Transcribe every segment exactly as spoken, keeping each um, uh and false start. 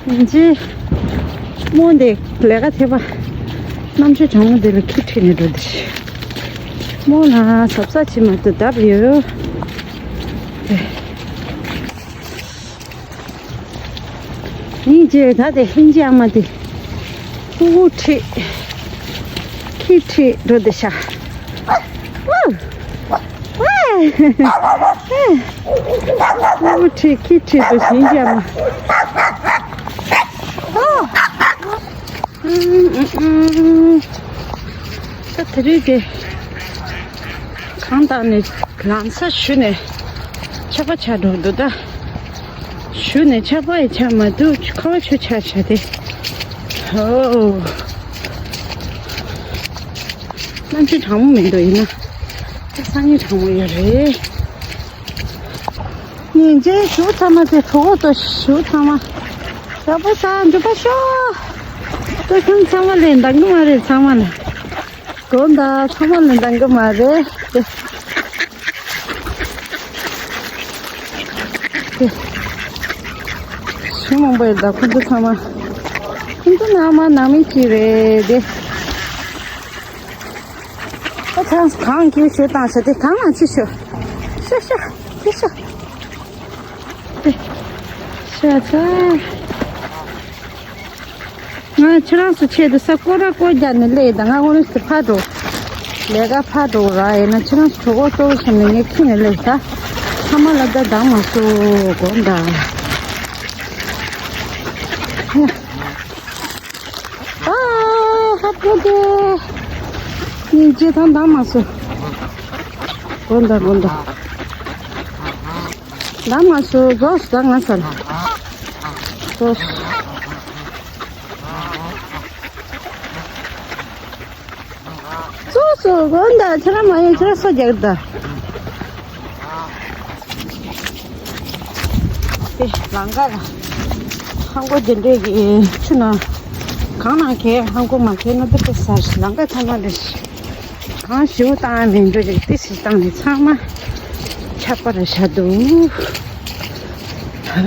ཡིན་གཅིག་མོ་འདི་ལས་ཀ་ཐེབས་པ། གནམ་གཤིས་གྲང་མོ་འདི་ལ་ཁྱི་ཁྲིད་ནས་འགྲོ་འདི་ཤི། མོ་ལ་གཟབ་གཟབ་བྱེད་མ་ཐུབ་བརྡབ་ཡོད། ཡིན་གཅིག་ད་དེ་ཧིན་ཇི་ཨ་མ་དེ་ཀུ་ཀུ་ཁྲིད། ཁྱི་ཁྲིད་འགྲོ་འདི་ཤ། ཨུ། ཨུ། ཁྱི་ཁྲིད་ཁྱི་ཁྲིད་དུ་ཞིང་རྒྱབ་ན། ད་དེ་རིང་དེ་གང་དག་ནས་ལམ་ས་ཞུ་ནས་ཆག་པ་ཆག་འགྲོ་འདུག་ད་ཞུ་ནས་ཆག་པ་ཡི་ཆག་མ་འདུག་ཁ་བ་ཆུ་ཆག་ཆག་དེ། ཨོ། གནམ་གཤིས་གྲང་མོ་མི་འདུག་ཡིན་ན་ད་སང་ཉིན་གྲང་མོ་ཡོད་རེད། ཉིན་རྗེས་ཞུ་ཚང་མ་དེ་གྲོད་ཁོག་ཏུ་ཞུ་ཚང་མ། རྒྱག་པ་ས་འཇུ་པ་ཤོག་ཏུ་ཁྱོད་ཚང་མ་ལས་འདང་གི་མ་རེད་ཚང་མ་ལ། དགོན་ད་ཚང་མ་ལས་འདང་གི་མ་རེད་དེ། ཞུ་མང་པོ་ཡོད་ད་ཁོ་ཚོ་ཚང་མ། ཁོ་ཚོ་ནང་མ་ནང་མི་གཅིག་རེད་དེ། ཨ་ཚང་གང་གིས་ཞུ་བཏང་ཤག་དེ་གང་ལ་ཅི་ཞུ། ཤ་ཤ་ཤ་ཤ། དེ་ཤ་ཚ། ང་ཁྱེད་རང་ཚོ་ཆེད་དུ་ས་སྐོར་ར་སྐོར་རྒྱག་ནས་སླེབས་ད་ང་དངོས་གནས་སུ་ཕར་འགྲོ། ལས་ཀ་ཕར་འགྲོ་ར་ཡིན་ན་ཁྱེད་རང་ཚོ་གྲོད་ཁོག་ལྟོགས་བྱས་ནས་ངས་ཁྱི་ནས་སླེབས་ད། ཚང་མ་ལ་ད་འདང་མ་སོ་དགོངས་དག་ཨ་ཧ་པོ་དེ། ཉིན་བྱེད་དང་འདང་མ་སོ། དགོངས་དག་དགོངས་དག་འདང་མ་སོ་རྫོགས་སུ་ད་ང་ཚར། རྫོགས་སུ། སོ་སོ་དགོངས་དག་ཁྱེད་རང་མ་ཡོང་ཁྱེད་རང་སོ་རྒྱག་ད། དེ་ལང་ཀ་ལ་ཧང་གོ་དེ་འདྲས་ཀྱི་ཆུ་ནང་གང་ནང་གས་ཧང་གོ་མ་གས་ན་དེ་དེ་ཟར་ལང་ཀ་ཐ་མ་རེད། གང་ཞིག་བཏང་མིན་འགྲོ་ཅིག་ཏི་སི་བཏང་ནས་ཚང་མ་ཆག་པ་རེད་ཤ་འདུག་ཨོ།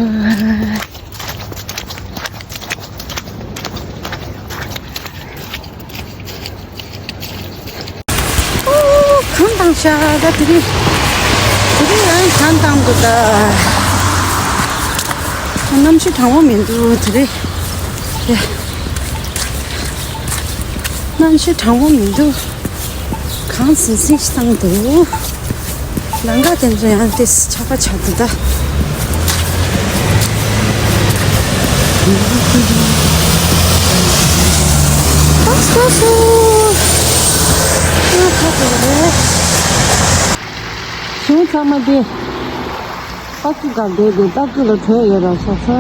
གངས་དྭངས་ཤག་ད་དེ་རིང་། དེ་རིང་ཡང་གངས་དྭངས་འདུག་ད། གནམ་གཤིས་གྲང་མོ་མི་འདུག་དེ་རིང་། ཡ། གནམ་གཤིས་གྲང་མོ་མི་འདུག་གངས་ཟིང་ཟིང་ཞིག་བཏང་འདུག་ལང་ཀ་དེ་ཚོ་ཡང་ཏོག་ཙམ་ཆག་པ་ཆག་འདུག་ད། ཨ་སོ་སོ། ཨ་ཁ་ཐོག་རེད། གཞུང་ཚང་མ་འདི་ཏག་ཏུ་ག་བསྡད་དེ་ཏག་ཏུ་ལ་བྲོས་ཡོད་ར་ས་ས།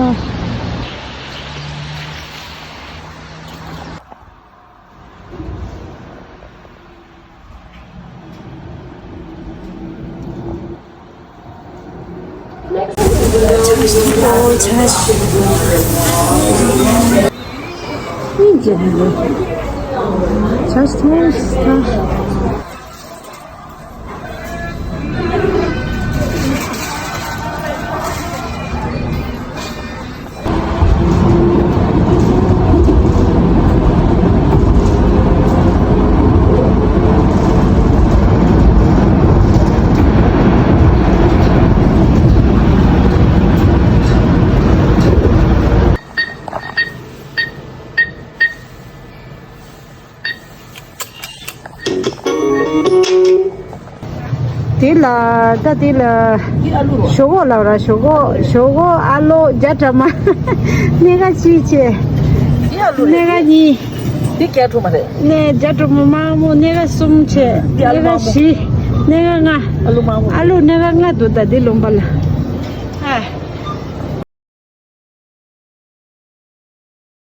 དེ་ལ་ད་དེ་ལ་ཞོག་ཁོག་ལབ་ར། ཞོག་ཁོག་ཞོག་ཁོག་ཨ་ལོ་བརྒྱ་གྲངས་མ། སྣེ་ཁ་གཅིག་བྱས། སྣེ་ཁ་གཉིས། དེ་བརྒྱ་གྲངས་མ་རེད། སྣེ་བརྒྱ་གྲངས་མ་མང་མོ་སྣེ་ཁ་གསུམ་བྱས། སྣེ་ཁ་བཞི། སྣེ་ཁ་ལྔ། ཨ་ལོ་སྣེ་ཁ་ལྔ་འདུག་ད་དེ་ལུང་པ་ལ། ཨ།